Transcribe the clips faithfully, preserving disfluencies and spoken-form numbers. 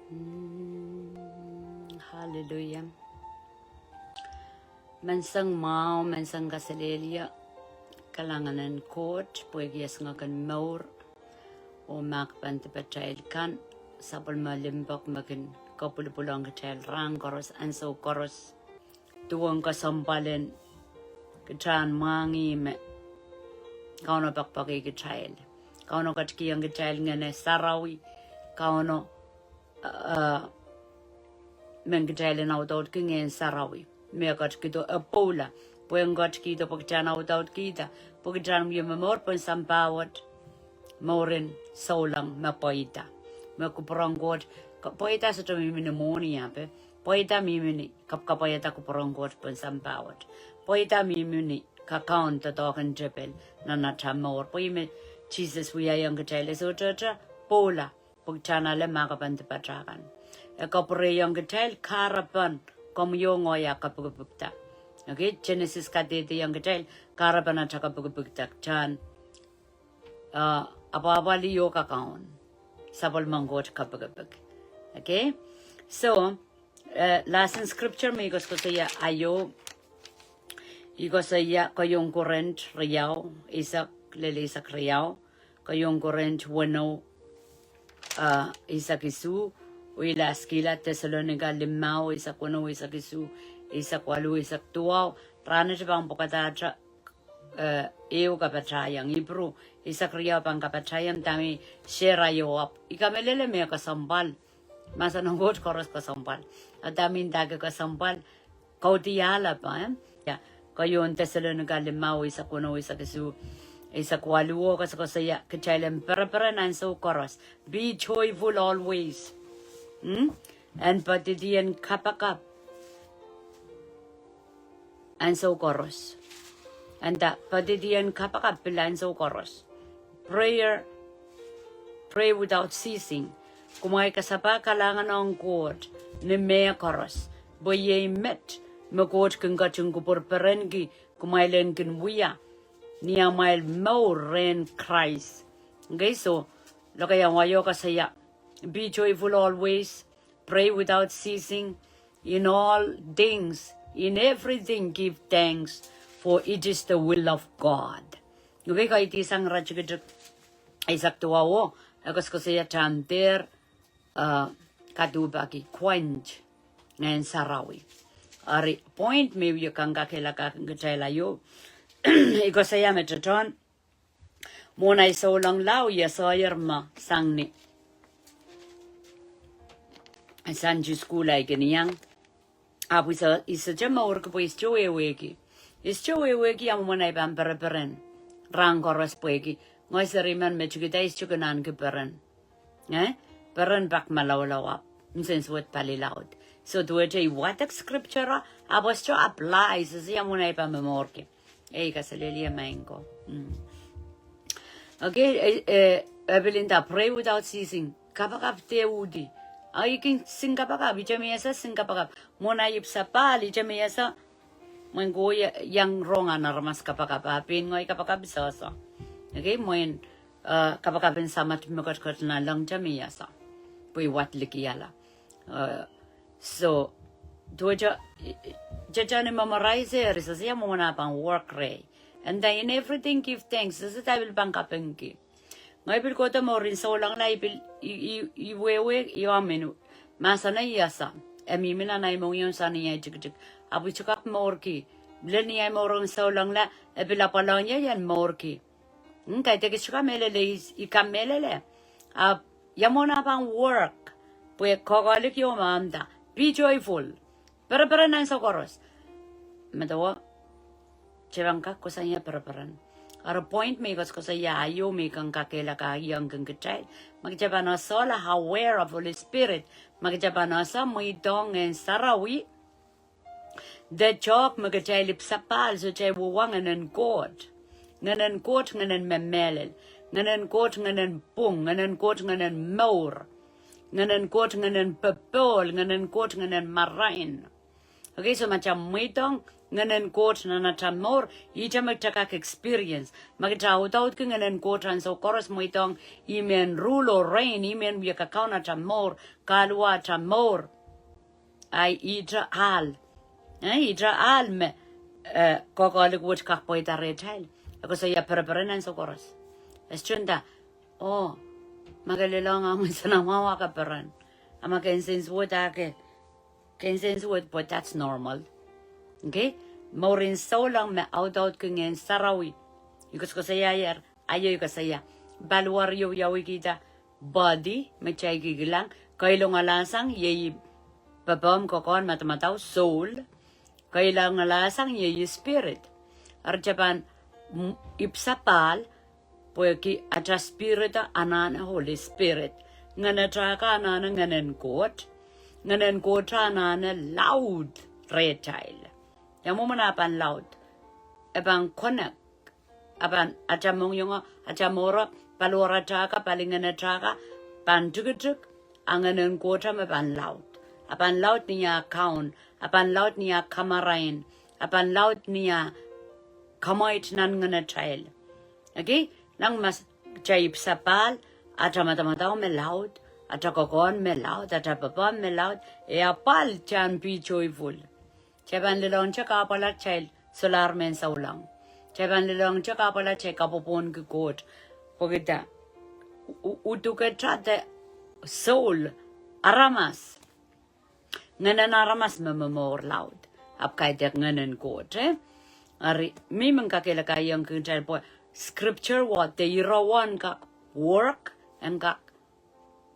Mm, hallelujah. Menseng mwahu, menseng kaselehlie, kalahngan en Koht pwehki esingek en mour oh mahkpen dipatail kan. Sapwellime limpoak me kin kapwilipwilong kitail rahn koaros, ansou koaros. Duwen kesempwal en kitail en mwahngih me Kauno poakepoake kitail. Kauno ketikihong kitail Ngehn Sarawi. Kauno, eh, men kitail en audaudki Ngehn Sarawi. Me ketikihdo e pwoula. Pwe ketikihdo pwe kitail en audaudkihda. Pwe kitail en wie momour pohn sampah wet. Mour en souleng me pweida. Me kupwuren Koht, ka-, pweida sohte mihmi ni mwohni ape. Pweida mihmi ni kapwkapwaiada kupwuren Koht pohn sampah wet. Pweida mihmi ni kakaun doadoahk en tepel nan atail mour. Pwe ih me Sises wiahiong kitail, e sohte pwoula, pwe kitail en ale mahkpen dipatail kan. E kapwurehiong kitail kahrepen komwi oh ngehi ah kapikipikda. Okay, Genesis kadehdehiong kitail kahrepen atail kapikipikda. Kitail en eh, apwahpwalih oh kakaun sapwellimen Koht kapikipik. Okay? So, eh, lesson scripture me I koasokoasoia aio, I koasoia keieun Korint riau, eisek lel eisek riau, keieun Korint weneu, eh, eisek isuh, oh I laskihla Tesalonika limau, eisek weneu, eisek isuh, eisek waluh, eisek duwau, rahnwet I pahn pwukadahte eh, ehu kapatahieng, Ipru eisek riau pahn kapatahieng, dahme I share aio ahpw I kamehlele me kesempwal. Mahsen en Koht koaros kesempwal. A dahme I ndahki kesempwal, kaudiahlap, eh? Ia, keieun Tesalonika limau, eisek weneu, eisek isuh, eisek waluh, koasokoasoia kitail en pereperen ansou koaros. Be joyful always. Hmm? En poadidi en kapakap ansou koaros. Nda, poadidi en kapakap pil ansou koaros. Prayer, pray without ceasing. Kumwail kasapah kalahngan ong Koht ni mehkoaros. Pwe iei met me Koht kin ketin kupwurperenki kumwail en kin wia ni amwail mour rehn Krais. Okay, so, lokaia wai o koasoia, be joyful always, pray without ceasing, in all things, in everything give thanks, for it is the will of God. Okay, kaidehn sang iretikitik eisek duwau o, e koasokoasoia kitail en dehr, eh, kaduhpaki, quench Ngehn Sarawi. Eri point me I wie kak kakehlakahki kitail aio, I koasoia me tehtehn mwohn ahi souleng laud I sohte me sang ni Sunday school ahi kin iang. Ahpw I sohte, I sohte mourki pwe I sohte wehwehki. I sohte wehwehki ia mwomwen ahi pahn pereperen rahn koaros pwehki ngehi seri men me tikida I sohte kin ahneki peren. Eh? Peren pak malaulau ahpw nsensuwed pali laud. So duwehte I wadek scripture, ahpw e sohte apply, I sohte ia mwomwen ahi pahn momourki. Ei, kaselehlie maing ko. Mm. Okay, eh, eh, e pil nda pray without ceasing. Kapakap de uhdi. A I kin sing kapakap, ihte me I ese sing kapakap. Mwohn ahi ipwsapahl, ihte me I ese, mwein ko ia, iang rong nan aramas kapakap, a pein ngehi kapakap sohso. Okay, mwein, eh, kapakap en Samat me ketiket nanleng ihte me I ese. Pwe I wadlikihala. Eh, So, duwehte, I, I, tehtehn I memorize eri, I sohte ia mwomwen ah pahn work reh. And then in everything give thanks, I sohte ia pil pahn kapingki. Ngehi pil kohdo mour en souleng laud, I pil, I, I, I wehwehki, I omen, mahsen I ese, e mihmi nan ahi mohngiong sang ni ahi tikitik. Ahpw I sohte kak mourki. Lel ni ahi mour en souleng laud, e pil apwalong ie ien mourki. Mm, kaidehn I sohte kamehlele, I, I kamehlele. Ahpw ia mwomwen ah pahn work. Pwe koakoahliki o me nda, be joyful. Pereperen ansou koaros. Medewe, kitail pahn kak koasoia pereperen. Eri point me I koasokoasoia aio me I kak kakehlakahki ong kitail. Ma kitail pahn esehla aware of Holy Spirit. Ma kitail pahn ese mweidohng Ngehn Sarawi. De tohk me kitail ipwsapahl, sohte wia Ngehnen Koht. Ngehnen Koht, Ngehnen me mehlel. Ngehnen Koht, Ngehnen pwung. Ngehnen Koht, Ngehnen mour. Ngehnen Koht, Ngehnen popohl. Ngehnen Koht, Ngehnen marain. Okay, so ma kitail mweidohng Ngehnen Koht nan ata mour, ihte me kitail kak experience. Ma kitail audaudki Ngehnen Koht ansou koaros, mweidohng ih mehn rule or reign, ih mehn wie kakaun ata mour, kahluwa ata mour. Ahi ihte ahl. Eh, ihte ahl me, eh, koakoahlik wet kak pweida rehtail. E koasoia pereperen ansou koaros. E sohte nda, oh, ma ke lelohng ahmw nsenamwahu a ke peren. A ma ke nsensuwed a ke, ke nsensuwed, but that's normal. Okay? Mourin souleng me audaudki Ngehn Sarawi. I koasokoasoiaier, aio I koasoia. Paliwar ieu wiawihkihda body, me kitail kikilang, keilongalahsang iei pepehm, kokohn, madamadau, soul, keilongalahsang iei spirit. Eri kitail pahn, mm, ipwsapahl, pwehki ata spirit anahne Holy Spirit. Ngehn atail anahne Ngehnen Koht. Ngehnen Koht anahne laud rehtail. Ia mwomwen e pahn laud? E pahn connect. A pahn ata mohngiong, ata mour, paliwar atail, palingehn atail, pahn tikitik, a Ngehnen Koht me pahn laud. A pahn laud ni ah kaun, a pahn laud ni ah kamarain, a pahn laud ni ah kamwaid nan ngehn atail. Okay? Nan mas kitail ipwsapahl, ata madamadau me laud, ata kokohn me laud, ata pepehm me laud, e apwal kitail en pil joyful. Kitail pahn lelohngte kahpwal atail solahr mehn souleng. Kitail pahn lelohngte kahpwal atail kapwopwohnki Koht. Pwehki dah? U-, u-, udukete the soul, aramas. Ngehnen aramas me momour laud. Ahpw kaidehk Ngehnen Koht, eh? Eri, mie men kakehlakaiong kitail pwe scripture wet, de ire wet en kak work, en kak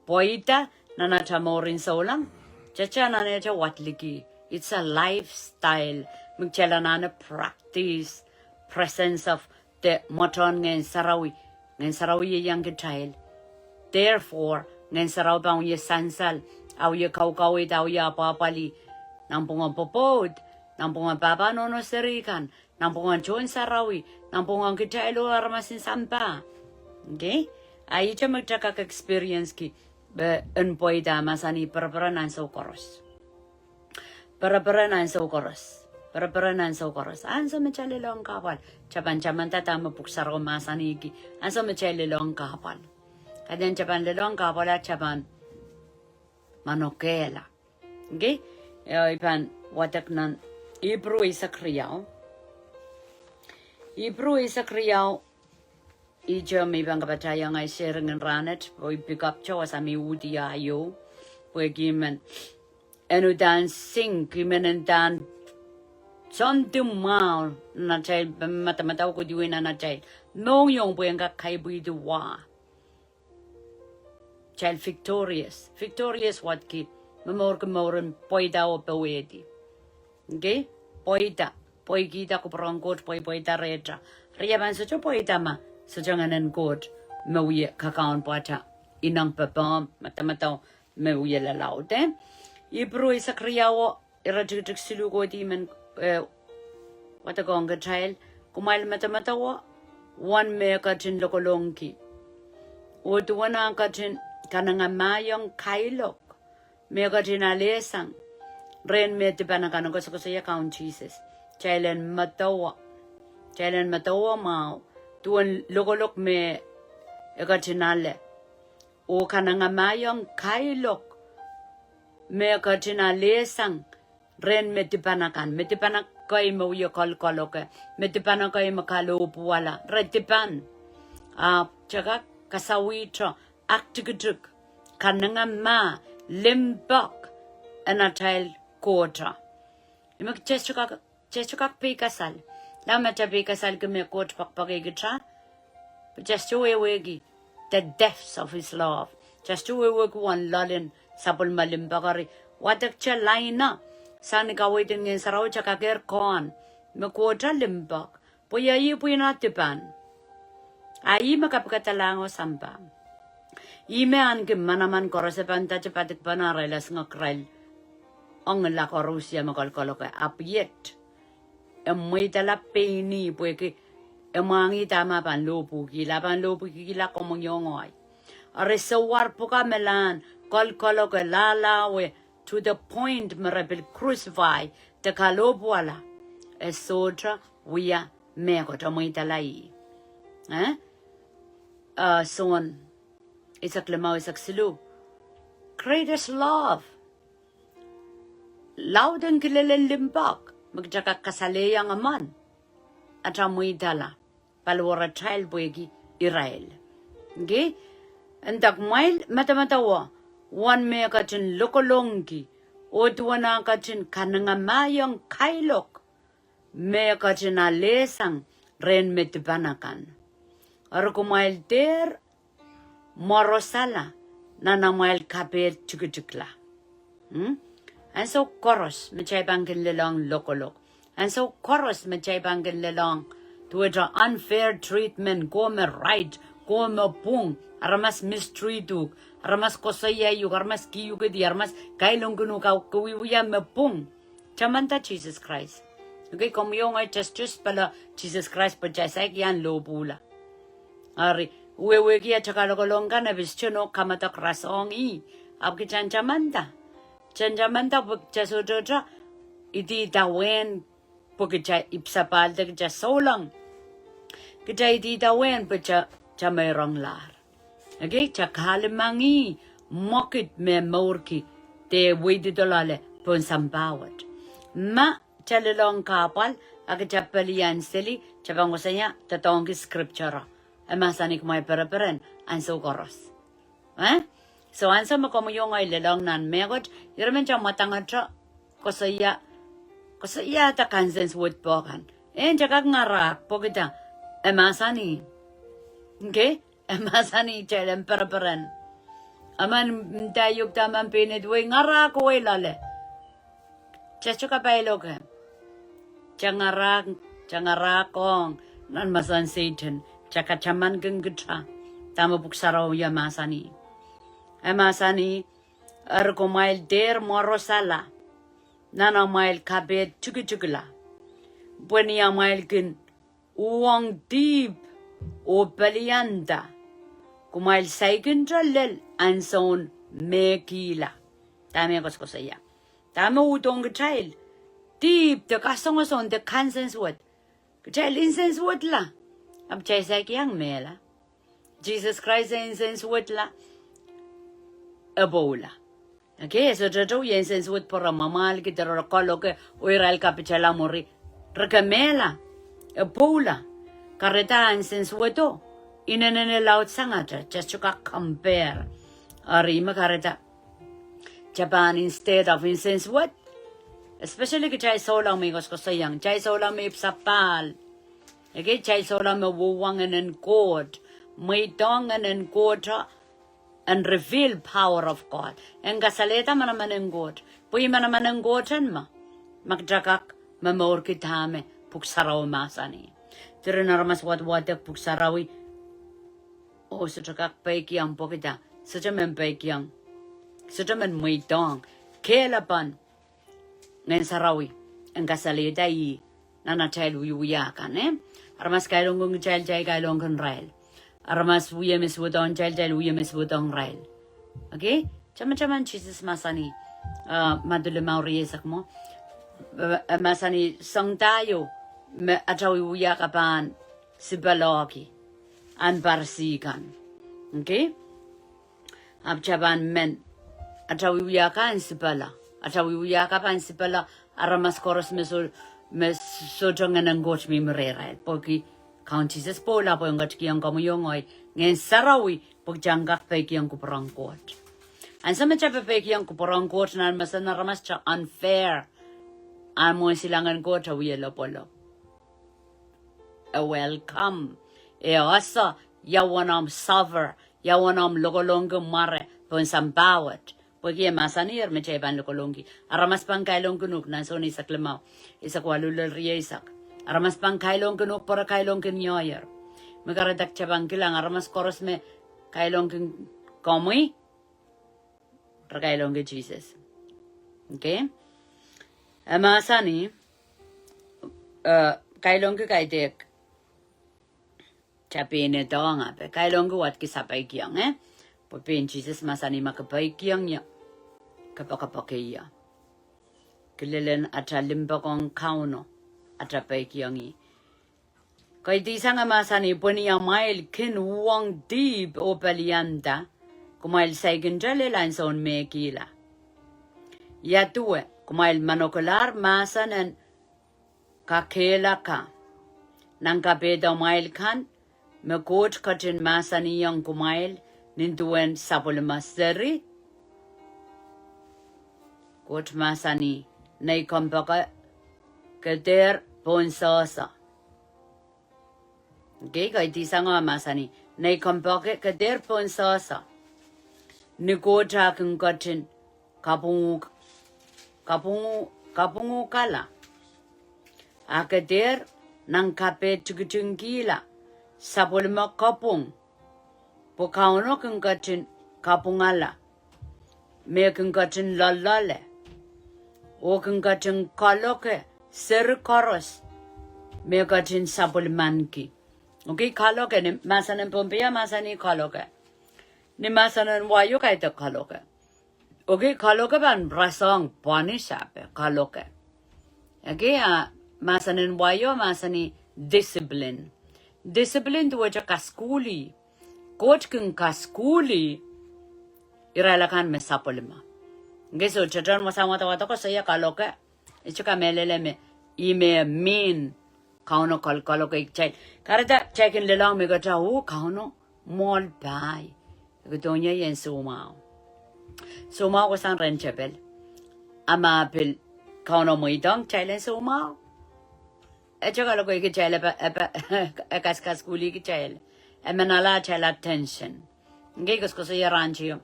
pweida nan ata mourin souleng, kitail anahne wadliki. It's a lifestyle. Me kitail anahne practice presence of the mwohn Ngehn Sarawi. Ngehn Sarawi ieiang kitail. Therefore, Ngehn Sarawi pahn wie sansal, a wie kaukaweid, a wie apwahpwalih. Nanpwungen pwopwoud, nanpwungen pahpa nohno seri kan, nanpwungen tohn sarawi, nanpwungen kitail oh aramasin sampah. Okay? A ihte me kitail kak experience ki, be en pweida mahsanih pereperen ansou koaros. Pereperen ansou koaros. Pereperen ansou koaros. Ansou me kitail lelohng kahpwal. Kitail pahn tamanda dahme Pwuhk Sarawi mahsanihki. Ansou me kitail lelohng kahpwal. Kaidehn kitail pahn lelohng kahpwal a kitail pahn manokehla. Okay? Eh, I pahn wadek nan Ipru eisek riau. Ipru eisek riau, ihte me I pahn kapatahiong ahi sharing en rahnwet, pwe I pick up to wasa me I uhdi aio, pwehki I men, en uhdahn sink, I men uhdahn soandi mwahu, nan atail, madamadau kohdi nan atail mohngiong pwe en kak kaipwidi wa. Kitail victorious. Victorious wadki, momourki mouren pweida oh powehdi. Okay? Pweida. Pweikihda kupwur en Koht, pweipweida rehtail. Eri e pahn sohte pweida ma sohte Ngehnen Koht me wie kakaun pwe atail ineng pepehm, madamadau me wie lalaud, eh? Ipru eisek riau, iretikitik siluh kohdi men, eh, wadekohng kitail, kumwail madamadau uwen me e ketin lokolongki. Oh duwen ah ketin kanengamah ong kailok me e ketin alehsang rehn me dipan akan, koasokoasoia Kaun Sises. Kitail en medewe. Kitail en medewe mwahu duwen lokolok me e ketin ale. Oh kanengamah ong kailok me e ketin alehsang rehn me dipan akan, me dipan ekei me wie kolokoloke, me dipan ekei me kalohpwuwala, re dipan. Ahpw kitail kak kasawihte aktikitik, kanengamah, limpoak en atail Koht. Ih me kitail sohte kak, kitail sohte kak peikasal. Lao ma kitail peikasalki me Koht poakepoake kitail, kitail sohte wehwehki the depths of his love. Kitail sohte wehwehki uwen loalen sapwellime limpoak. Eri wadek kitail laina sang ni kaweid en Ngehn Sarawi, kitail kakehr kohn me Koht limpoak, pwe ih pwihn ah dipan. A ih me kapikada lahng oh sampah. Ih me ahneki manaman koaros. E pahn dahte padikpene arail esingek, irail ong ila koaros me kolokoloke, ahpw iet e mweidala pein ih pwehki e mwahngih dahme e pahn lohpwukihla. E pahn lohpwukihla komwi oh ngehi. Eri sohte war pwuka me lahn kolokoloke, lalawe, to the point me re pil crucify, de kalohpwuwala. e sohte wia mehkot, e mweidala ih. Eh? Uh, Sohn eisek limau, eisek siluh. Greatest love. Laud en kilelen limpoak me kitail kak kasalehiong emen. Atail mweidala paliwaratail pwehki irail. Okay? Nda kumwail medemedewe uwen me e ketin lokolongki, oh duwen ah ketin kanengamahiong kailok me e ketin alehsang rehn me dipan akan. Eri kumwail dehr mworosala nan amwail kapehl tikitikla. Hmm? Ansou koaros me kitail pahn kin lelohng lokolok. Ansou koaros me kitail pahn kin lelohng duwehte unfair treatment, kowe me right, kowe me pwung, aramas mistreat uhk, aramas koasoiaiuk, aramas kihukedi, aramas kailongkin uhk, ah ke wiewia me pwung. Tamanda Sises Krais. Okay, komwi oh ngehi kitail sohte pala Sises Krais pwe kitail saik iang lohpwuhla. Eri, wehwehki atail kalokolong kan e pil sohte nohk kamedek rasehng ih. Ahpw kitail en tamanda. Kitail en tamanda pwe kitail sohte idihda wehn pwe kitail ipwsapahlda kitail souleng. Kitail idihda wehn pwe kitail, kitail meironglahr. Okay, kitail kahlemengih mwekid me mourki de weidida loale pohn sampah wet. Ma kitail lelohng kahpwal, ah kitail pelian seli, kitail pahn koasoia doadoahngki scripture. E mahsanih kumwail pereperen ansou koaros. Eh? So ansou me komwi oh ngehi lelohng nan mehkot, ire men kitail mwadangete koasoia, koasoiada kansensuwed pwuhkan. En kitail kak ngarahk pwehkida, e mahsanih. Okay? E mahsanih kitail en pereperen. Emen mdaiukda, emen pein edwei, ngarahk owei loale. Kitail sohte kapailoke. Kitail ngarahk, kitail ngarahkohng nan mahsen Sehdan. Kitail katamankin kitail dahme Pwuhk Sarawi e mahsanih. E mahsanih, eri kumwail dehr mworosala nan amwail kapehl tikitikla, pwe ni amwail kin uhwong dihp oh pelianda, kumwail saikinte lel ansoun mehkihla. Dahme e koasokoasoia? Dahme uhdohng kitail? Dihp de kasongosong de kansensuwed. Kitail nsensuwedla, ahpw kitail saik iang mehla. Sises Krais e nsensuwedla, e pwoula. Okay, e sohte wie nsensuwed pwe re mwamwahlki de re kaloke oh irail kapitala mwuri, re kin mehla, e pwoula. Kahrehda nsensuwedo inenen laud sangete, kitail sohte kak compare. Eri me kahrehda kitail pahn, instead of nsensuwed, especially kitail souleng me I koasokoasoiong, kitail souleng me ipwsapahl. Okay, kitail souleng me wouwong ngehnen Koht, mweidohng ngehnen Koht, en reveal power of God, en kasalehda manaman en Koht. Pwe ih manaman en Koht en me, ma kitail kak momourki dahme Pwuhk Sarawi mahsanih. Diren aramas wadwadek Pwuhk Sarawi oh sohte kak peikiong pwehkida, sohte men peikiong, sohte men mweidohng kehlapen Ngehn Sarawi en kasalehda ih nan atail wiewia kan, eh? Aramas kailongkin kitail, kitail kailongkin irail. Aramas wie me suwedohng kitail, kitail wie me suwedohng irail. Okay? Tamataman Sises mahsanih, ah, Madiu limau rieisek mwo, eh, mahsanih, soangen dah ieu me atail wiewia kan pahn sipeloaki ahn Parisi kan. Okay? Ahpw kitail pahn men, atail wiewia kan sipela. Atail wiewia kan pahn sipela aramas koaros me soh, me sohte Ngehn en Koht mihmi rehrail. Pwehki Kaun Sises pwoula pwe en ketikihong komwi oh ngehi Ngehn Sarawi pwe kitail en kak peikiong kupwuren Koht. Ansou me kitail peikiong kupwuren Koht nan mesen aramas, kitail unfair. Ahn mwohn silangin Koht e wie lopwolop. E welcome. E ese ia uwen omw suffer, ia uwen omw lokolongki mware pohn sampah wet. Pwehki e mahsanier me kitail pahn lokolongki. Aramas pahn kailongkin uhk, nan Sohn eisek limau, eisek waluh lel rieisek. Aramas pahn kailongkin uhk pwe re kailongkin ioier. Me kahrehda kitail pahn kilang aramas koaros me kailongkin komwi, re kailongki Sises. Okay? E mahsanih, eh, kailongki kaidehk, kitail pein edohng ape, kailongki wet ki sapeikiong, eh? Pwe pein Sises mahsanih ma ke peikiong ie, ke poakepoake ie. Kilelen atail limpoak ong Kauno. ata peikiong ih. Kaidehsang e mahsanih, pwe ni amwail kin uhwong dihp oh pelianda, kumwail saikinte lel ansoun mehkihla. Ia duwe, kumwail manokelahr mahsen en kakehlaka nan kapehdomwail kan, me Koht ketin mahsanihong kumwail nin duwen sapwellime seri? Koht mahsanih, nei kompoake ke dehr pohn sehse. Okay, kaidehsang e mahsanih, nei kompoake ke dehr pohn sehse. Ni Koht ah kin ketin kapwung, kapwung, kapwungkala. A ke dehr nan kapehd tikitikihla sapwellime kapwung. Pwe Kauno kin ketin kapwungala, me kin ketin loalloale, oh kin ketin kaloke seri koaros me ketin sapwellimaniki. Okay, kaloke, ni mahsen en Pohnpei e mahsanih kaloke. Ni mahsen en wai o kaidehk kaloke. Okay, kaloke pahn rasehng pwonisape, kaloke. Okay, a mahsen en wai o mahsanih discipline. Discipline duwehte kasukuhlih. Koht kin kasukuhlih irail akan me sapwellime. Okay, so tehtehn wasahn wadawad koasoia kaloke. Ihte kamehlele me ih me mean Kauno kalokalokei kitail. Kahrehda kitail kin lelohng me kitail, oh, Kauno mwohl pai. E kihdohng ie ien soumwahu. Soumwahu kohsang rehn tepel. A ma pil Kauno mweidohng kitail en soumwahu, e te kalokei kitail, e pa, e pa, e kaskasukuhlih kitail. E men ala atail attention. Okay, koasokoasoia rahn teieu.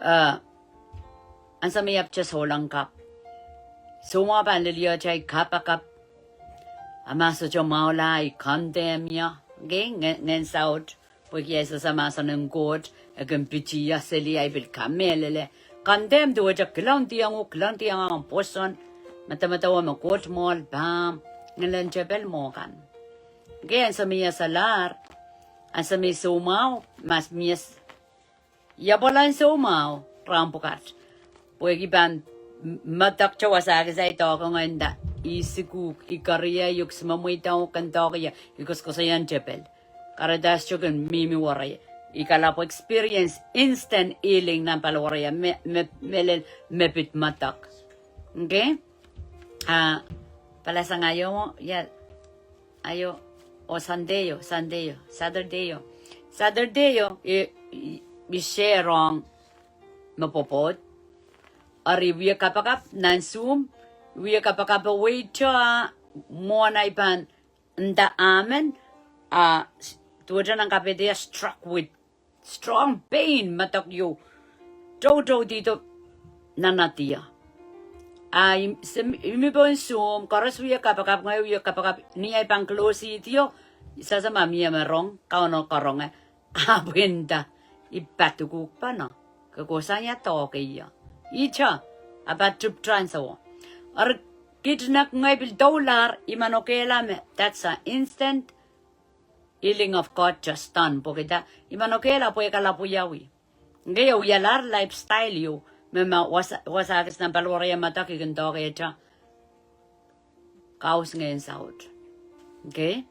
Eh, ansou me I apwtehn souleng kapw, soumwahu pahn leliohte ei kapakap. A ma sohte mwahula I condemn ie. Okay, nge-, ngehn saut. Pwehki I sehse mahsen en Koht, e kin pitih ie seli, I pil kamehlele. Condemn duwehte kilangdiong uhk, kilangdiong ahmw pwoson. Medemedewe me Koht mwohl pahmw, ngilen tepel mwo kan. Okay, ansou me I solahr, ansou me I soumwahu, mas mie s-, I apwal en soumwahu rahn pwukat. Pwehki pahn m-, medekte wasa kis I doadoahk ngehi nda, I sikuhk, I keriei uhk, I sohte mweidohng uhk ken doahke ie, I koasokoasoia tepel. Kahrehda I sohte kin mihmi werei. I kalapw experience instant healing nan paliwere ie, me, me, mehlel me pid medek. Okay? Ah, pali sang aio, ia, aio, oh Sunday o, Sunday o, Saturday o. Saturday o, I, I, I share ong me pwopwoud. Eri wie kapakap nan Zoom, wie kapakap e weite mwohn ei pahn nda amen, a, duwehte nan kapehd e struck with strong pain, medek ieu toutoudihdo nan nadi ie. A I, se, I mi pohn Zoom, koaros wie kapakap, ngehi wie kapakap, ni ei pahn close-ihdi o, I sehse ma mie me rong, Kauno karonge. Ahpw I nda, I padokuk pahn, ke kohsang ia doahke ie. Ihte, a pahn tip transo. Eri kiht nek ngehi pil doulahr, I manokehla me, that's an instant healing of God just done. Pwehki da, I manokehla pwe e kalapw wiawi. Ngehi wialahr lifestyle ieu, me ma wasa, wasa kis nan paliwere ie medek I kin doahkehte kaus ngehn saut. Okay?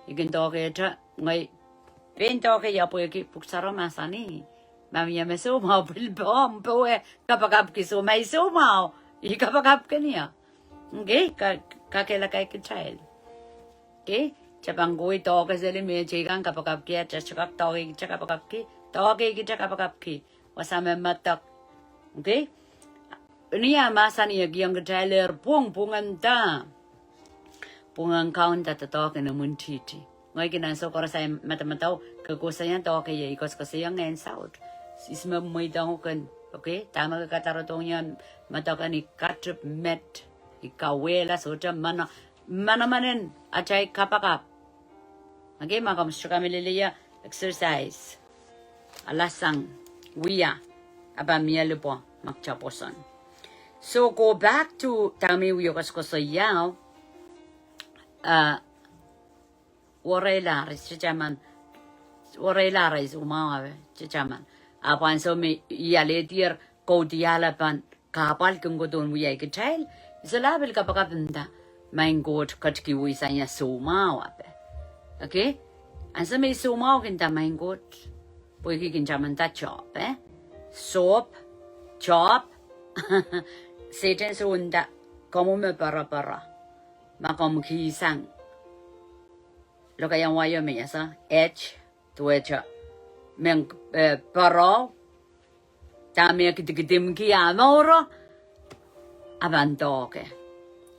I kin doahkehte, ngehi pein doahke ie pwehki Pwuhk Sarawi mahsanih, ma mie me soumwahu pil pahn powe kapakapki, so ma I soumwahu, I kapakapki ie. Okay, ka, kakehlaka kitail. Okay, kitail pahn kohwei doahke seli me teikan kapakapki, a kitail kak doahke kitail kapakapki, doahke kitail kapakapki. Wasa me medek. Okay? Ni a mahsanihkihong kitailehr pwung, pwungen da. Pwungen kaunda doadoahk en imwintihti. Ngehi kin ansou koaros ahi madamadau, ke kohsang ia doahke ie, I koasokoasoia ngehn saut. Ihs me mweidohng uhk en, okay? Dahme ke kadarodohng ie, medek en I katip met, I kawehla sohte mano, manaman en atail kapakap. Okay, ma komw sohte kamehlele ie, exercise. Alasang, wia, a pahn mie lipwe, ma kitail pwoson. So go back to dahme I wie koasokoasoia, uh, Werei lahre, se taman, werei lahre, soumwahu ape, se taman. Ahpw ansou me I alehdier kaudiahl pahn kahpwal kin kohdohn wiahi kitail, I solahr pil kapakap nda, Maing Koht ketikihwei sang ia soumwahu ape. Okay? Ansou me I soumwahu kin nda Maing Koht, pwehki kin tamanda Sohp, eh? Sohp, Sohp. Sehdan soh nda, komw me poaropoaro. Ma komw kihsang lokaiahn wai o me iasa, H, duwehte, mehn, eh, poaroh, dahme kidikidimki ah mouro, a pahn doake.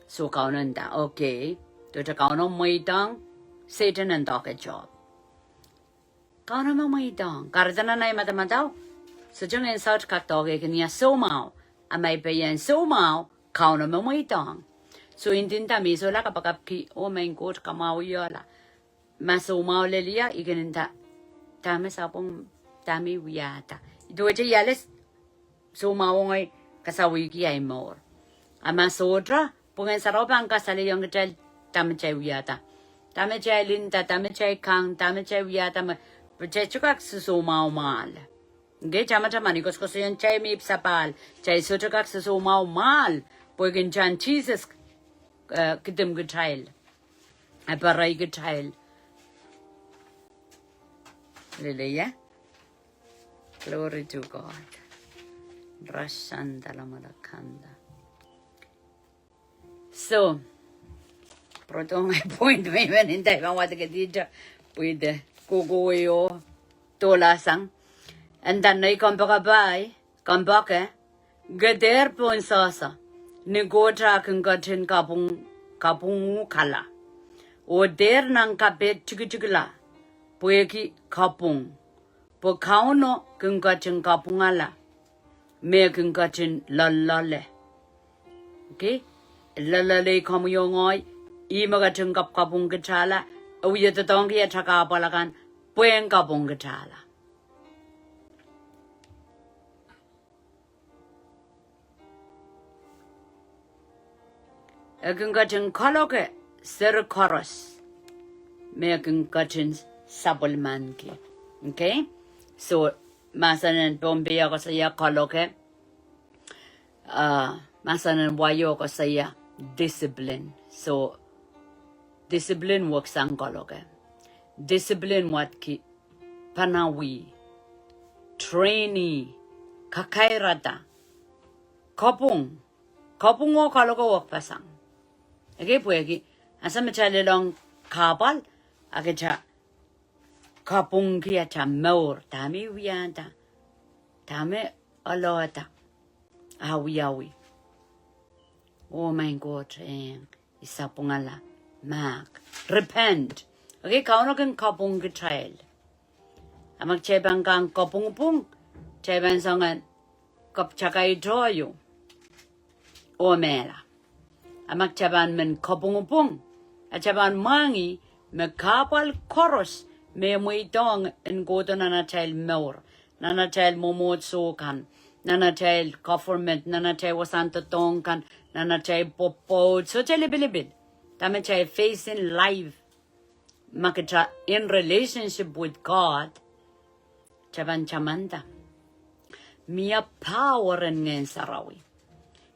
Soh, Kauno nda, okay. Duwehte Kauno mweidohng, Sehdan en doake Sohp. Kauno me mweidohng. Kahrehda nan ei madamadau, sohte ngehn saut kak doake kin ia soumwahu. A ma I pehieng soumwahu, Kauno me mweidohng. Soh, I ndinda me I sohla kapakapki, oh Maing Koht, kamwahwihala. Ma soumwahu lel ia, I kin nda, dahme sapwung, dahme I wiahda. Duwehte I ale soumwahu ngehi kasawihki ahi mour. A ma sohte, pwungen sarawi pahn kasalehiong kitail dahme kitail wiahda. Dahme kitail nda, dahme kitail kang, dahme kitail wiahda me, pwe kitail sohte kak sosoumwahu mwahl. Okay, tamataman I koasokoasoiong kitail me ipwsapahl, kitail sohte kak sosoumwahu mwahl, pwehki uhdahn Sises, eh, kidimkitail. A pwarei kitail. Hallelujah. Glory to God. Rasanda lamala kanda. So, pwurodohng ahi point me I men nda I pahn wadek dihte, pwe ih kohkohwei o dohla sang. And then nei kompoakepahi, kompoake, ke dehr pohn sohso, ni Koht eh kin ketin kapwung, kapwungkala. Oh dehr nan kapehd tikitikla, pwehki kapwung. Pwe Kauno kin ketin kapwungala, me kin ketin loalloale. Okay? Loalloale komwi oh ngehi, ih me ketin kapkapwungkitala, e wie doadoahngki atail kahpwal akan, pwehn kapwungkitala. E kin ketin kaloke seri koaros me kin ketin sapwellimaniki. Okay? So, mahsen en Pohnpei koasoia kaloke, uh, mahsen en wai o koasoia discipline. So, discipline weksang kaloke. Discipline wadki panawih, train ih, kakairada, kapwung, kapwung oh kaloke wekpeseng. Okay, pwehki ansou me kitail lelohng kahpwal, a kitail kapwungki atail mour, dahme I wiahda, dahme I alohda, awiawi. Oh Maing Koht, eh, I sapwungala, mahk, repent. Okay, Kauno kin kapwungkitail. A ma kitail pahn kang kapwungpwung, kitail pahn soangen kapwtakaito ieu oh mehla. A ma kitail pahn men kapwungpwung, a kitail pahn mwahngih me kahpwal koaros me mweidohng en kohdo nan atail mour, nan atail mwomwohdiso kan, nan atail government, nan atail wasahn doadoahk kan, nan atail pwopwoud, sohte lipilipil. Dahme kitail face in life, ma kitail in relationship with God, kitail pahn tamanda mie power en Ngehn Sarawi.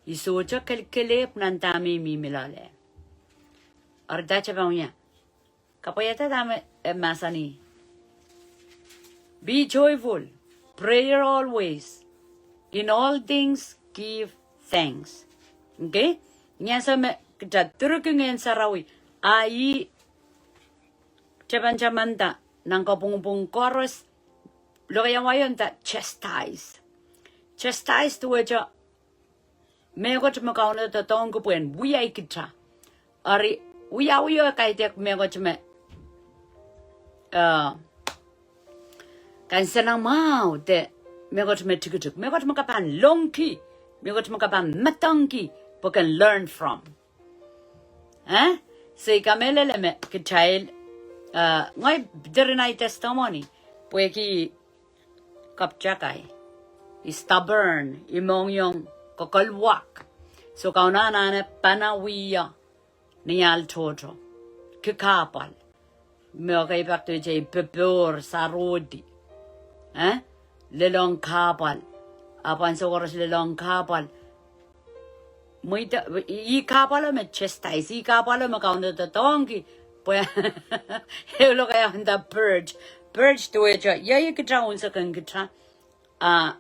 I sohte kelekelehpw nan dahme I mihmi loale. Eri da kitail pahn wia. Kapwaiada dahme e mahsanih. Be joyful, prayer always, in all things give thanks. Okay? Ni ansou me kitail direki Ngehn Sarawi, a ih kitail pahn tamanda nan kapwungpwung koaros, lokaiahn wai o nda chastise. Chastise duwehte mehkot me Kauno doadoahngki pwehn wiawi kitail. Eri wiawi o kaidehk mehkot me, uh, kansenamwahu de mehkot me tikitik, mehkot me ke pahn longki, mehkot me ke pahn medengki, pwe ken learn from. Eh? So I kamehlele me kitail, uh, ngehi, during my testimony, pwehki kapwtakai, I stubborn, I mohngiong kokolwak. So Kauno anahne panawih ie ni ahl tohto, ki kahpwal. Me ekei pak duwehte I popohr, sarohdi. Eh? Lelohng kahpwal. Ahpw ansou koaros lelohng kahpwal, Mweido, ih kahpwalo me chastise, ih kahpwalo me Kauno doadoahngki. Pwe, ehu lokaiahn nda purge. Purge duwehte, ia, ia kita unsek en kita. Ah,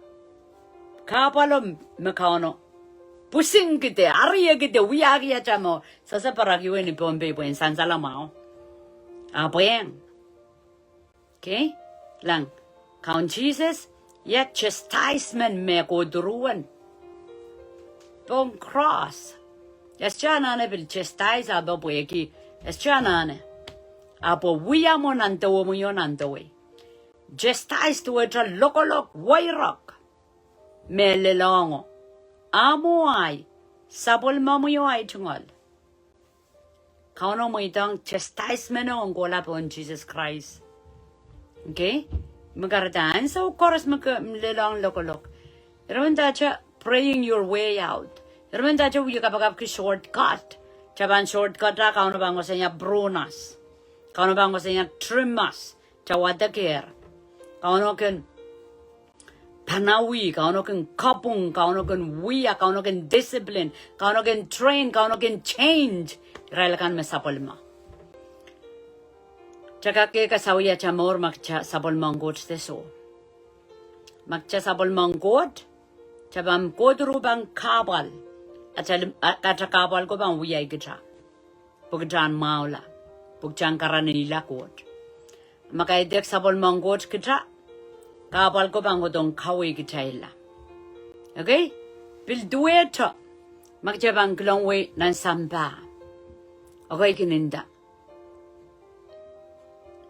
kahpwalo me Kauno pwusingkihda, ariekihda, wiahki atail mour. Sehse parak ieu ni Pohnpei pwehn sansal mwahu. Ah, pwehn. Okay? Lang, Kaun Sises, ia chastisement me kohduruwen pohn cross. Ia sohte anahne pil chastise ahpw pwehki. Ia sohte anahne. Ahpw wia mwo nan dewemwi oh nan dewei. Chastise duwehte lokolok, weirek. Me lelohng oh. Amwo ahi, sapwellimomwi oh ahi tungoal. Kauno mweidohng chastisement ong kohla pohn Sises Krais. Okay? Me kahrehda ansou koaros me ke lelohng lokolok. Irail men ndahte praying your way out. Irail men ndahte wie kapakapki shortcut. Kita pahn shortcut ah Kauno pahn koasoia prune us. Kauno pahn koasoia trim us. Kita wadekehr. Kauno kin panawih, Kauno kin kapwung, Kauno kin wia, Kauno kin discipline, Kauno kin train, Kauno kin change irail akan me sapwellima. Kita kak kehkasawih atail mour ma kita sapwellimomwi Koht de soh. Ma kita sapwellimomwi Koht, kita pahn kohduruw pahn kahpwal. Atail, a, atail kahpwal ko pahn wiawi kita. Pwe kita en mwahula. Pwe kita en karanihla Koht. Ma kaidehk sapwellimomwi Koht kita, kahpwal ko pahn kohdohng kaweikitailla. Okay? Pil duwehte, ma kita pahn kilangwei nan sampah. Okay, kin nda.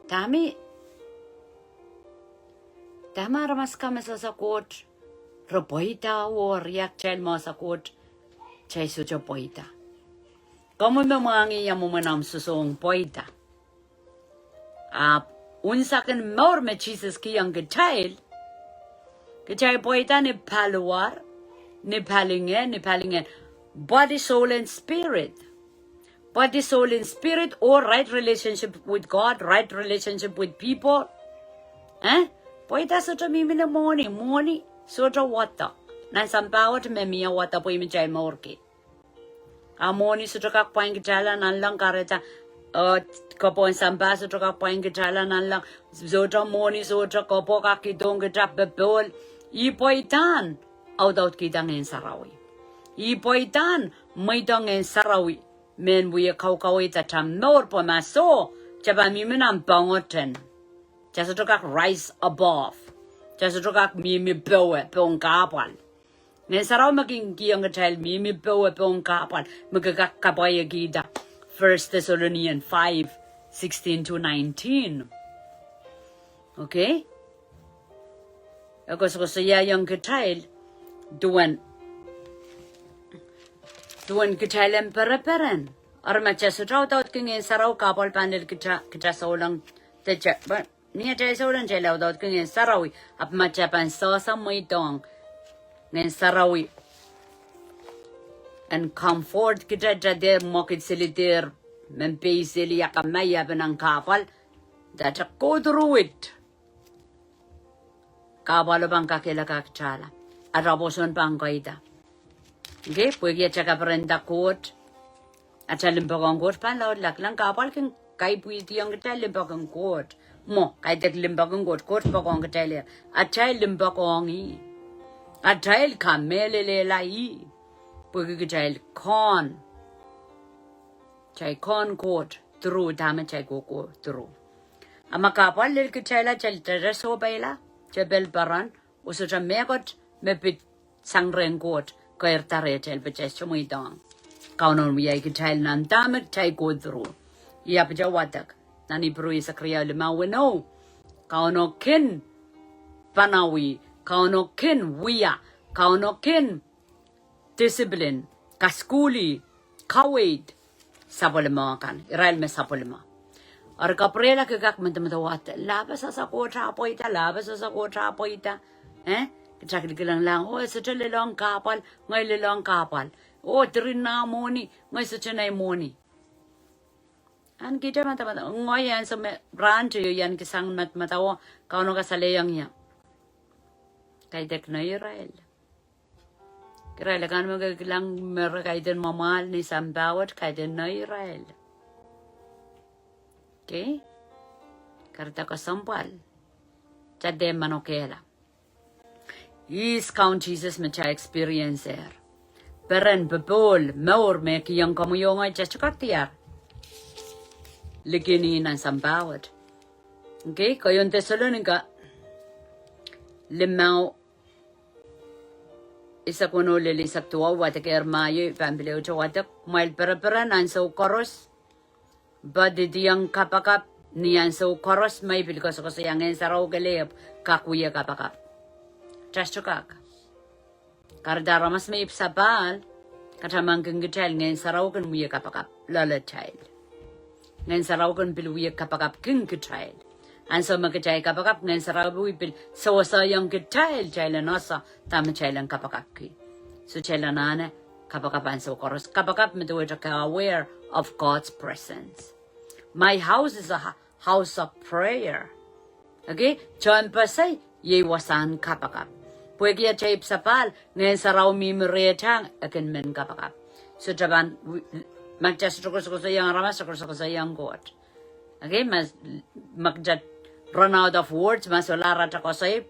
Dahme, dahme aramas kan me sehse Koht, re pweida oh riahkitail me sehse Koht, kitail sohte pweida. Komw me mwahngih ia mwomwen omw sosohng pweida. Ahpw, unsekin mour me Sises kihong kitail, kitail pweida ni paliwar, ni palingehn, ni palingehn. Body, soul, and spirit. Body, soul, and spirit, oh right relationship with God, right relationship with people. Eh? Pweida sohte mihmi ni mwohni, mwohni sohte wada. Nan sampah wet me mie wada pwe ih me kitail mourki. A mwohni sohte kak pwain kitailla nanleng kahrehda, eh, koapwohn sampah sohte kak pwain kitailla nanleng, sohte mwohni, sohte koapwo kak kihdohng kita popohl. Ih pweidahn audaudkihda Ngehn Sarawi. Ih pweidahn mweidohng Ngehn Sarawi. Mehn wie kaukaweid atail mour pwe ma soh, kita pahn mihmi nan pwongoten. Kita sohte kak rise above. Kita sohte kak mihmi powe, pohn kahpwal. Ngehn Sarawi me kin kihong kitail mihmi powe pohn kahpwal, me ke kak kapwaiekihda. First Thessalonians five, sixteen to nineteen. Okay? E koasokoasoiaiong kitail, duwen, duwen kitail en pereperen. Eri ma kita sohte audaudki Ngehn Sarawi kahpwal pahn lel kita, kita souleng de kita, pwe ni atail souleng kitail audaudki Ngehn Sarawi, ahpw ma kita pahn sehse mweidohng Ngehn Sarawi en comfort kita, kita dehr mwekid seli, dehr men peiseli, akamai, ia pahn nan kahpwal, kita kohduruwit. Kahpwalo pahn kakehlaka kitailla. Atail pwoson pahn kaida. Okay, pwehki kita kaperenda Koht. Atail limpoak ong Koht pahn laudla. Kilang, kahpwal kin kaipwihdiong kitail limpoak ong Koht. Mwo, kaidehk limpoak ong Koht, Koht poakohng kitail. Atail limpoak ong ih. Atail kamehlelehla ih. Pwehki kitail kohn. Kitail kohn Koht through dahme kitail kohkohdo through. A ma kahpwal lel kitailla, kitail dehr sohpeila, kitail pil peren, oh sohte mehkot me pid sang rehn Koht keirda rehtail, pwe kitail sohte mweidohng Kauno en wiawi kitail nan dahme kitail kohdo through. Ia pil wadek nan Ipru eisek riau limau weneu. Kauno kin panawih, Kauno kin wia, Kauno kin discipline, kasukuhlih, kaweid sapwellime kan, irail me sapwellime. Eri kapwurehla ke kak medemedewe, lahpo sehse Koht ah pweida, lahpo sehse Koht ah pweida. Eh? Kita kilkilang lang, oh, e sohte lelohng kahpwal, ngehi lelohng kahpwal. Oh, diren nah mwohni, ngehi sohte nei mwohni. Ahn kita medemedewe, ngehi ansou me rahnteio I ahneki sang medemedewe, Kauno kasalehiong ie. Kaidehk nei irail. Kirail akan me ke kilang me re kaidehn mwamwahl ni sampah wet, kaidehn nei irail. Okay? Kahrehda kesempwal. Kitail dehr manokehla. Ihs Kaun Sises me kitail experience-er? Peren, popohl, mour me kihong komwi oh ngehi, kitail sohte kak diar likin ih nan sampah wet. Okay, keieun Thessalonika limau, eisek weneu lel eisek duwau, wadekehr ma iei pahn pil ehute wadek: Kumwail pereperen ansou koaros, pwe didiong kapakap ni ansou koaros, me I pil koasokoasoia Ngehn Sarawi kelehpw kak wie kapakap. Kitail sohte kak. Kahrehda aramas me ipwsapahl, katamankin kitail Ngehn Sarawi kin wie kapakap loalatail. Ngehn Sarawi kin pil wie kapakapkin kitail. Ansou me kitail kapakap, Ngehn Sarawi pil seweseiong kitail, kitail en ese dahme kitail en kapakapki. So kitail anahne kapakap ansou koaros. Kapakap me duwehte ke aware of God's presence. My house is a ha- house of prayer. Okay, tohnpesei iei wasahn kapakap. Pwehki atail ipwsapahl, Ngehn Sarawi mihmi rehtang, e kin men kapakap. So kitail pahn, ma kitail sohte koasokoasoiong aramas, kitail koasokoasoiong Koht. Okay, ma, ma kitail run out of words, ma solahr atail koasoi,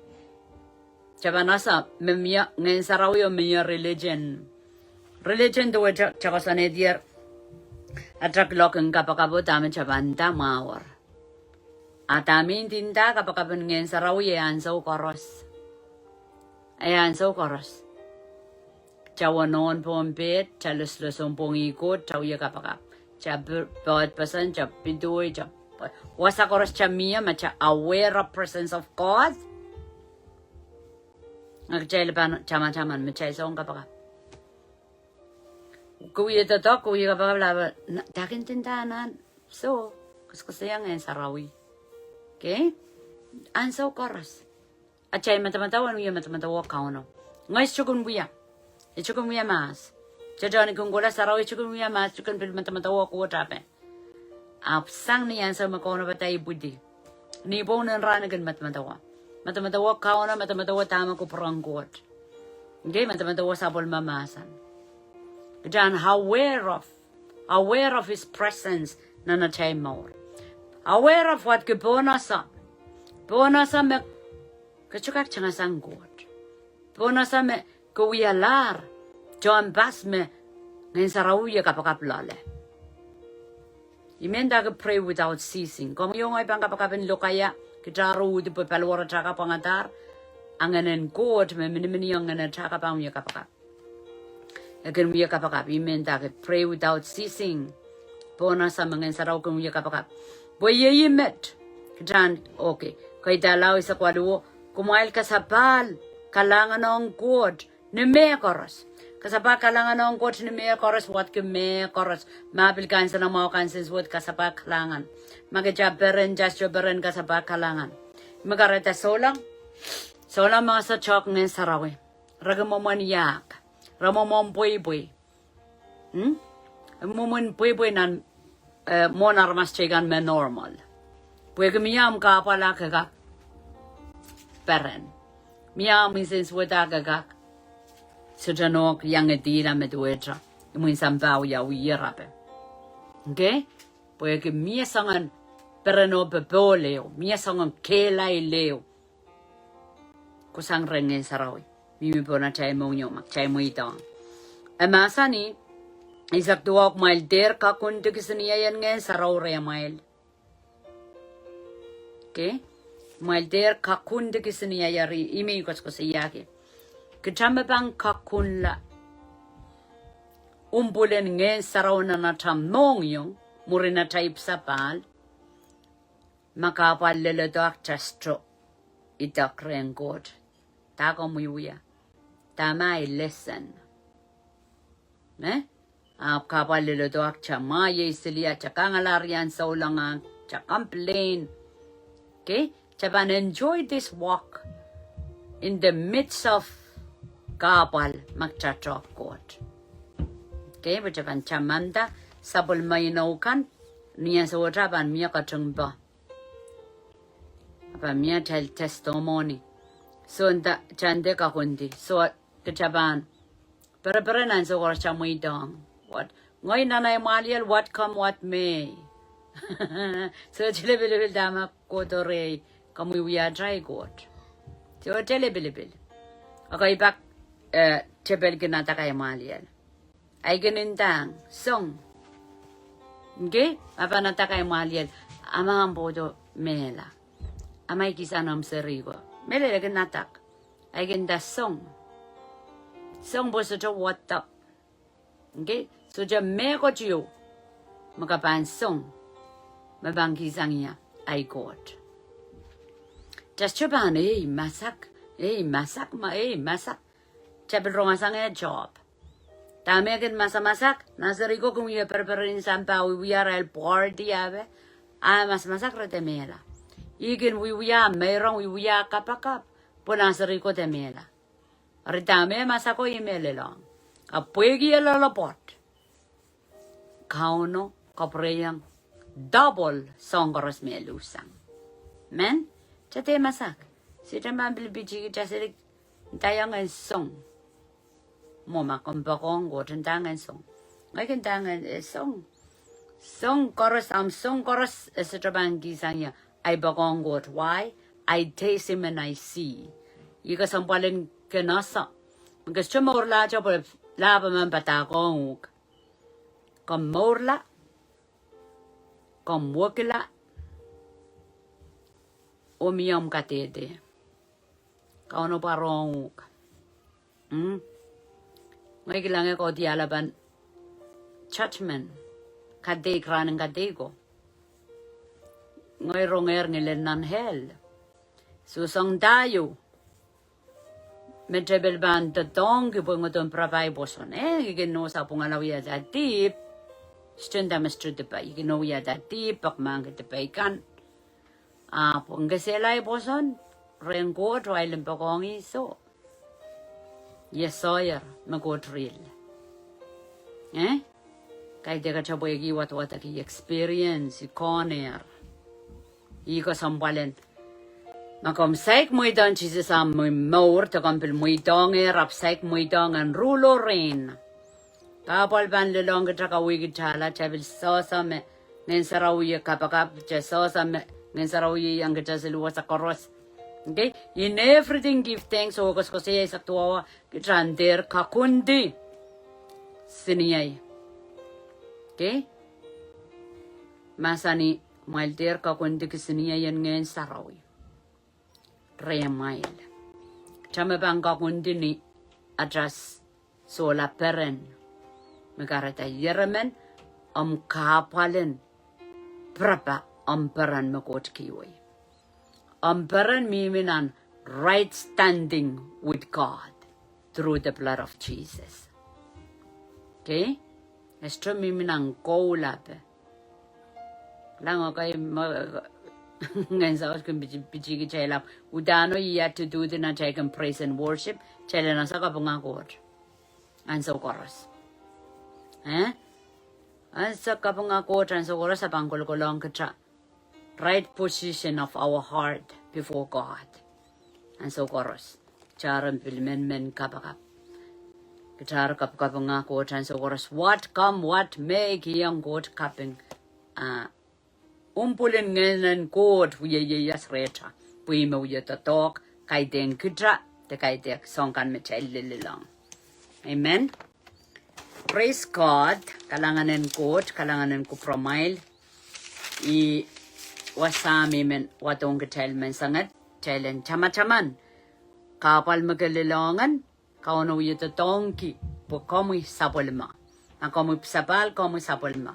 kitail pahn ese me mie Ngehn Sarawi oh mie religion. Religion duwehte kitail koasoanehdier atail kilok en kapakap oh dahme kitail pahn nda mwahuer. A dahme I ndinda, kapakapin Ngehn Sarawi e ansou koaros. E ansou koaros. Kitail wanohn pohn ped, kitail loslosong pwongih Koht, kitail wie kapakap. Kitail pi- pid person, kitail pidoi, kitail pi- wasa koaros kitail mie, ma kitail aware of presence of God. A kitail pahn tamataman me kitail soang kapakap. Ke wie doadoahk, ke wie kapakap, lapala, dahkin ndinda nan. So, koasokoasoia Ngehn Sarawi. Okay? Ansou koaros. Atail madamadau en wie madamadau Kauno. Ngehi sohte kin wia. I sohte kin wia mahs. Kitail tohn kin kohla sarawi, I sohte kin wia mahs, I sohte kin pil madamadau Koht ape. Ahpw sang ni ansou me Kauno padahkihdi. Ni pwong, ni rahn I kin madamadau. Madamadau Kauno, madamadau dahme kupwuren Koht. Okay, madamadau sapwellime mahsen. Kitail en aware of, aware of his presence nan atail mour. Aware of what ke pohnese. Pohnese me ke sohte kak tangasang Koht. Pohnese me ke wialahr tohnpas me Ngehn Sarawi e kapakap loale. I men nda ke pray without ceasing. Komwi oh ngehi pahn kapakap en lokaia, kitail uhdi pwe paliwar atail kapwangadahr, a Ngehn en Koht me miniminiong ngehn atail pahn wie kapakap. E kin wie kapakap, I men nda ke pray without ceasing. Pohnese me Ngehn Sarawi kin wie kapakap. Pwe iei met, kitail en, okay, kaidehla eisek waluh, kumwail kasapahl kalahngan ong Koht ni mehkoaros. Kasapahl kalahngan ong Koht ni mehkoaros, wadki mehkoaros. Ma pil kansenamwahu kansensuwed, kasapahl kalahngan. Ma kitail peren, kitail sohte peren, kasapahl kalahngan. Me kahrehda souleng, souleng me ese tohk Ngehn Sarawi, re kin mwomwen iahk, re mwomwen pweipwei. Hmm? Mwomwen pweipwei nan, eh, mwohn aramas teikan me normal. Pwehki mie omw kahpwal a ke kak peren. Mie omw nsensuwed a ke kak sohte nohk iang edihla me duwehte imwin sampah wiawi irape. Okay? Pwehki mie soangen peren oh popohl ehu, mie soangen kehlail ehu. Kohsang rehn Ngehn Sarawi, mihmi pohn atail mohngiong ma kitail mweidohng. E mahsanih, eisek duwau, kumwail dehr kakundi kisiniei en Ngehn Sarawi rehmwail. Okay? Kumwail dehr kakundi kisiniei, eri ih me I koasokoasoiahki. Kitail me pahn kakunla umpwulen Ngehn Sarawi nan atail mohngiong, mwurin atail ipwsapahl, ma kahpwal leledohk, kitail sohte idek rehn Koht. Dahme komwi wia? Dahme ahi lesson? Eh? Ahpw kahpwal leledohk, kitail mwahiei sili, kitail kangala rian souleng, kitail complain. Okay? Kitail pahn enjoy this walk in the midst of kahpwal ma kitail tohk Koht. Okay, pwe kitail pahn tamanda sapwellime inou kan, ni ansou wet a pahn mie ketingpe. A pahn mie atail testimony. So nda, kitail dehr kakundi. So kitail pahn pereperen ansou koaros ta mweidohng. What? Ngehi nan ahi mwahliel, what come what may. Sohte lipilipil dahme kohdo rehi, komw wiewia atail Koht. Sohte lipilipil. Ekei pak, eh, tepel kin adak ahi mwahliel. Ahi kin ndahng, song. Nge, ma pahn adak ahi mwahliel, a ma omw pwoudo mehla. A ma I kihsang omw seri ko. Mehlel, e kin adak. Ahi kin nda song. Song pwe sohte wada. Nge, sohte mehkot ieu me ke pahn song, me pahn kihsang ie ahi Koht. Sohte pahn, ei, masak, ei, masak, ma, ei, masak. Tepil rong sang eh Job. Dahme kin masamasak, nan seri ko kin wie pereperen sampah, wiewia arail party ape. A masamasak re de mehla. Ih kin wiewia, meirong wiewia kapakap. Pwe nan seri ko de mehla. Eri dahme masak ko, ih me lelohng. Ahpw pwehki e loalopwoat, Kauno kapwureiong double song koaros me luhsang. Men, te de masak. Sohte pahn pil pitihki, ta seli, ndaiong en song. Mwo ma komw poakohng Koht, ndaiong en song. Ngehi kin ndaiong en, eh, song. Song koaros, ahmw song koaros, e sohte pahn kihsang ie ahi poakohng Koht. Why? I taste him and I see. Ih kesempwal en kin ese. Ke sohte mourlahte pwe lahpo men padahkohng uhk. Komw mourla, komw wekila, oh mie omw kadehde. Kauno pwarohng uhk. Mm. Ngehi kilang e kaudiahl pahn judgment. Kadeik, rahnen kadeik ko. Ngehi rongehr ngilen nan hell. Soh, song dah ieu me tepil pahn doadoahngki pwe ngehi dohn pirap ahi pwoson. Eh, I kin oh sapwungala wiahda dihp. Sohte nda me sohte dipe. I kin oh wiahda dihp, pak mahk dipe kan. Ahpw ngehi sehla ahi pwoson, rehn Koht, oh ahi limpoakohng ih soh. Ie soaher me Koht riehl. Eh? Kaidehk atail pwehki wadwadek, I experience, I kohnehr. Ih kesempwal en. Ma komw saik mweidohng Sises ahmw mour, de komw pil mweidohngehr, ahpw saik mweidohng en ruhl oh reign. Kahpwal pahn lelohng kita, kawehkitala, kita pil sehse me Ngehn Sarawi e kapakap, kita sehse me Ngehn Sarawi e iang kita seli wasa koaros. Okay? In everything give thanks, oh koasoakoasoia eisek duwau, kita en dehr kakundi kisiniei. Okay? Mahsanih, kumwail dehr kakundi kisiniei en Ngehn Sarawi rehmwail. Kita me pahn kakundi ni ata sohla peren. Me kahrehda ieremen, omw kahpwal en pirapa, omw peren me Koht kihwei. Omw peren mihmi nan right standing with God through the blood of Jesus. Okay? E sohte mihmi nan koul ape. Lang okay, me, Ngehn Sawas kin piti, pitihki kitail ahpw udahn oh I ahpw tuhtuhdi nan atail kin praise and worship, kitail en ese kapinga Koht ansou koaros. Eh? Ese kapinga Koht ansou koaros, e pahn kolokolohng kita right position of our heart before God. Ansou koaros. Kita en pil men men kapakap. Kita en kapkapinga Koht ansou koaros. What come what may, kihong Koht kaping. Ah, umpwulin Ngehnen Koht wie ieias rehta. Pwe ih me wie doadoahk, kaidehn kita, de kaidehn soahng kan me kitail lelelohng. Amen. Praise God, kalahngan en Koht, kalahngan en kupwuramwail. Ih wasa me I men wadohng kitail menseng et, kitail en tamataman. Kahpwal me ke lelohng en, Kauno wie doadoahngki, pwe komwi sapwellime. Ma komwi sapahl, komwi sapwellime.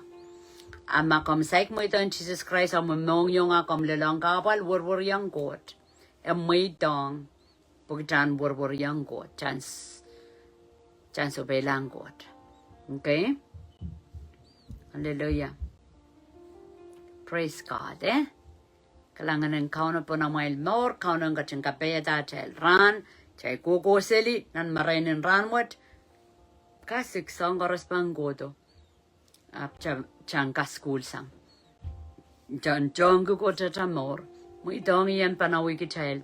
A ma komw saik mweidohng Sises Krais, omw mohngiong a komw lelohng kahpwal, werweriong Koht. E mweidohng. Pwe kita en werweriong Koht, kita en s-, kita en sohpeilahng Koht. Okay? Hallelujah. Praise God, eh? Kalahngan en Kauno pwehn amwail mour, Kauno en ketin kapaiada atail rahn, atail kohkohseli, nan marain en rahnwet, kasik soahng koaros pahn kohdo. Ahpw kita, kita en kaskuhlsang. Kita en tongki Koht atail mour. Mweidohng ih en panawih kitail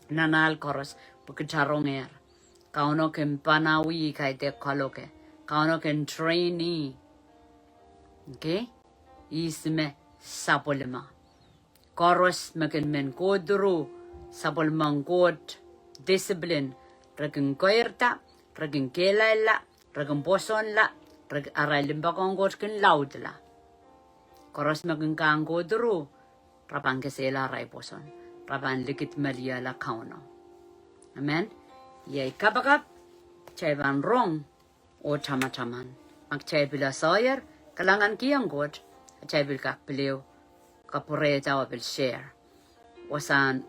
nan ahl koaros, pwe kita rongehr. Kauno kin panawih kaidehk kaloke. Kauno kin train ih. Okay? Ihs me sapwellime. Koaros me kin men kohduruh sapwellimen Koht discipline, re kin keirda, re kin kehlailla, re kin pwosonla, re, arail limpoakohng Koht kin laudla. Koaros me kin kahng kohduruh, re pahn kesehla arail pwoson, re pahn likidmeliehla Kauno. Amen. Iei kapakap kitail pahn rong oh tamataman. Ma kitail pil asoier, kalahngankihong Koht, kitail pil kak pil ehu kapwurehda oh pil share wasahn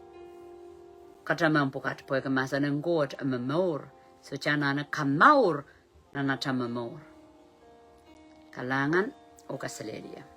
kataman pwukat pwehki mahsen en Koht e momour. Sohte anahne kamour nan atail momour. Kalahngan oh kaselehlie.